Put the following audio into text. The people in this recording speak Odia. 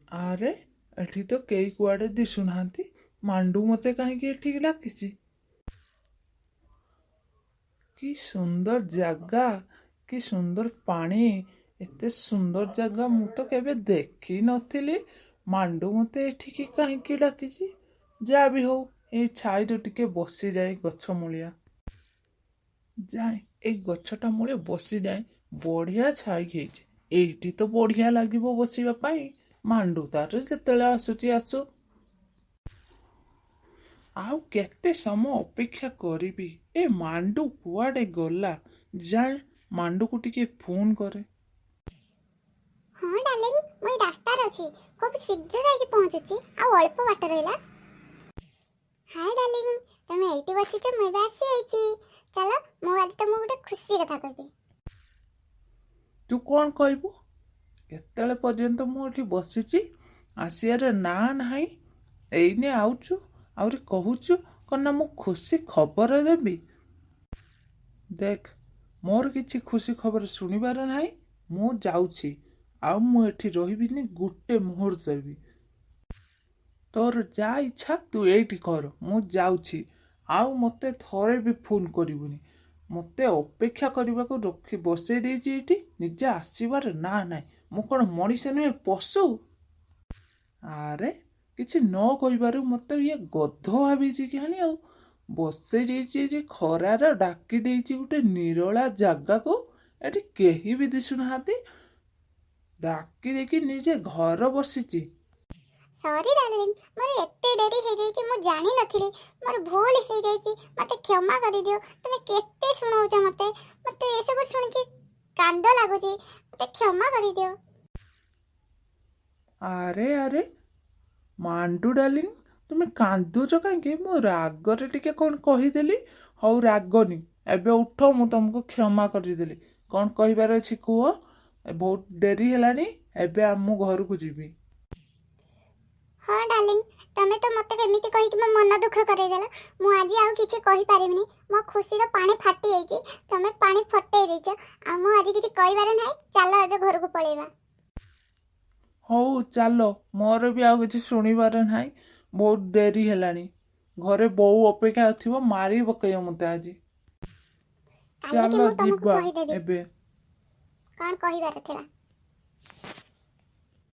ଆରେ, ଏଠି ତ କେହି କୁଆଡ଼େ ଦିଶୁନାହାନ୍ତି। ମାଣ୍ଡୁ ମୋତେ କାହିଁକି ଏଠିକି ଡାକିଛି? କି ସୁନ୍ଦର ଜାଗା, କି ସୁନ୍ଦର ପାଣି! ଏତେ ସୁନ୍ଦର ଜାଗା ମୁଁ ତ କେବେ ଦେଖିନଥିଲି। ମାଣ୍ଡୁ ମୋତେ ଏଠିକି କାହିଁକି ଡାକିଛି? ଯାହା ବି ହଉ, ଏଇ ଛାଇରେ ଟିକେ ବସିଯାଏ। ଗଛ ମୂଳିଆ ଯାଏ, ଏଇ ଗଛଟା ମୂଳେ ବସିଯାଏ। ବଢ଼ିଆ ଛାଇ ହେଇଛି ଏଇଠି ତ, ବଢ଼ିଆ ଲାଗିବ ବସିବା ପାଇଁ। ମାଣ୍ଡୁ ତାର ଯେତେବେଳେ ଆସୁଛି ଆସୁ। ଆଉ କେତେ ସମୟ ଅପେକ୍ଷା କରିବି? ଏ ମାଣ୍ଡୁ କୁଆଡ଼େ ଗଲା? ଯାଏ, ମାଣ୍ଡୁକୁ ଟିକେ ଫୋନ୍ କରେ। ହଁ ଡାର୍ଲିଂ, ମୁଁ ଏଇ ରାସ୍ତାରେ ଅଛି। ଖୁବ୍ ଶୀଘ୍ର ଯାଇକି ପହଞ୍ଚୁଛି, ଆଉ ଅଳ୍ପ ବାଟ ରହିଲା। ହାଏ ଡାର୍ଲିଂ, ତମେ ଏଇଠି ବସିଛ? ମୁଁ ଏବେ ଆସିଯାଇଛି। ଚାଲ, ମୁଁ ଆଜି ତମକୁ ଗୋଟେ ଖୁସି କଥା କହିବି। ତୁ କ'ଣ କହିବୁ? କେତେବେଳେ ପର୍ଯ୍ୟନ୍ତ ମୁଁ ଏଠି ବସିଛି, ଆସିବାର ନାଁ ନାହିଁ। ଏଇନେ ଆଉଛୁ, ଆହୁରି କହୁଛୁ କ'ଣ ନା ମୁଁ ଖୁସି ଖବର ଦେବି। ଦେଖ, ମୋର କିଛି ଖୁସି ଖବର ଶୁଣିବାର ନାହିଁ। ମୁଁ ଯାଉଛି, ଆଉ ମୁଁ ଏଠି ରହିବିନି ଗୋଟେ ମୁହୂର୍ତ୍ତ ବି। ତୋର ଯାହା ଇଚ୍ଛା ତୁ ଏଇଠି କର, ମୁଁ ଯାଉଛି। ଆଉ ମୋତେ ଥରେ ବି ଫୋନ୍ କରିବୁନି। ମୋତେ ଅପେକ୍ଷା କରିବାକୁ ରଖି ବସେଇ ଦେଇଛି ଏଇଠି, ନିଜେ ଆସିବାର ନାଁ ନାହିଁ। ମୁଁ କ'ଣ ମଣିଷ ନୁହେଁ, ପଶୁ? ଆରେ, କିଛି ନ କହିବାରୁ ମୋତେ ଇଏ ଗଧ ଭାବିଛି କି ଆଉ ବସେଇ ଦେଇଛି ଯେ ଖରାରେ ଡାକି ଦେଇଛି ଗୋଟେ ନିରଳା ଜାଗାକୁ। ଏଠି କେହି ବି ଦିଶୁନାହାନ୍ତି। ଡାକି ଦେଇକି ନିଜେ ଘର ବସିଛି। ସରି ଡାର୍ଲିଂ, ମୋର ଏତେ ଡେରି ହେଇଯାଇଛି, ମୁଁ ଜାଣିନଥିଲି। ମୋର ଭୁଲ ହେଇଯାଇଛି, ମୋତେ କ୍ଷମା କରିଦିଅ। ତମେ କେତେ ଶୁଣଉଛ ମୋତେ। ମୋତେ ଏସବୁ ଶୁଣିକି କାନ୍ଦ ଲାଗୁଛି। ମୋତେ କ୍ଷମା କରିଦିଅ। ଆରେ ଆରେ ମାଣ୍ଡୁ ଡାର୍ଲିଂ, ତୁମେ କାନ୍ଦୁଛ କାହିଁକି? ମୁଁ ରାଗରେ ଟିକେ କ'ଣ କହିଦେଲି। ହଉ, ରାଗନି, ଏବେ ଉଠ, ମୁଁ ତମକୁ କ୍ଷମା କରିଦେଲି। କ'ଣ କହିବାର ଅଛି କୁହ। ବହୁତ ଡେରି ହେଲାଣି, ଏବେ ମୁଁ ଘରକୁ ଯିବି। ହଁ ଡାର୍ଲିଂ, ତମେ ତ ମୋତେ ଏମିତି କହିକି ମୋ ମନ ଦୁଃଖ କରେଇଦେଲ। ମୁଁ ଆଜି ଆଉ କିଛି କହିପାରିବିନି। ମୋ ଖୁସିର ପାଣି ଫାଟି ଯାଇଛି, ତମେ ପାଣି ଫଟେଇ ଦେଇଛ। ଆଉ ମୁଁ ଆଜି କିଛି କହିବାର ନାହିଁ। ଚାଲ, ଏବେ ଘରକୁ ପଳେଇବା। ହଉ ଚାଲ, ମୋର ବି ଆଉ କିଛି ଶୁଣିବାର ନାହିଁ। ବହୁତ ଡେରି ହେଲାଣି, ଘରେ ବୋଉ ଅପେକ୍ଷା ଥିବ, ମାରି ପକେଇବ ମୋତେ ଆଜି। କାଲିକି ଚାଲ ମୁଁ ତମକୁ ଯିବା କହିଦେବି ଏବେ। କ'ଣ କହିବାର ଥିଲା।